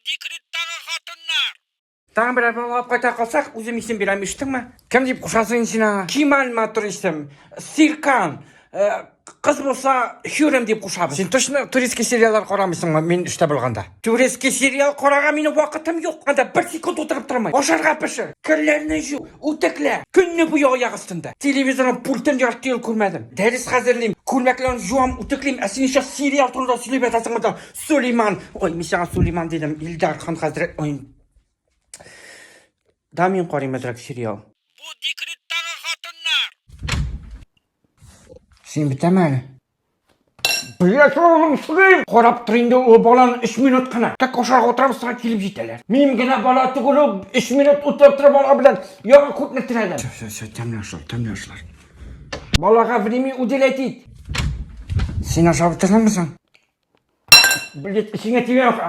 декреттагы хатыннар. Тагын берәр бала алып кайта калсак, үзем исем бирәм, ишеттеңме? Кем дип кушасың инде син аңа? Кемаль матур исем, Сиркан, э, кыз булса Хюрем дип кушабыз. Син точно турецкий сериаллар карамыйсыңмы мин эштә булганда? Турецкий сериал карарга минем вакытым юк. Анда бер секунд утырып тормый. Ашарга пешер, керләрне җу, үтеклә. Көнне буе аяк өстендә. Телевизорның пультын ярты ел күрмәдем. Дәрес хәзерлим, күлмәкләрне жуам, үтеклим. Ә син еще сериал турында сөйләп ятасың монда. Сулейман! Ой, мин сиңа Сулейман дидем. Илдар хан хәзрәт. Ой. Да, мин карыйм әзрәк сериал. Бу декреттагы хатыннар. Син бетәме әле? Блять, улым, сыгыйм! Карап тор инде ул баланы 3 минут кына. Так ашарга утырабыз, сиңа килеп җитәләр. Минем генә бала түгел ул, 3 минут утырып тор бала белән. Яңа күпне теләдем. Все, все, все, тәмле ашлар, тәмле ашлар. Балага время уделять ит. Син ашап бетердеңме соң? Блять, эчеңә тигән юк.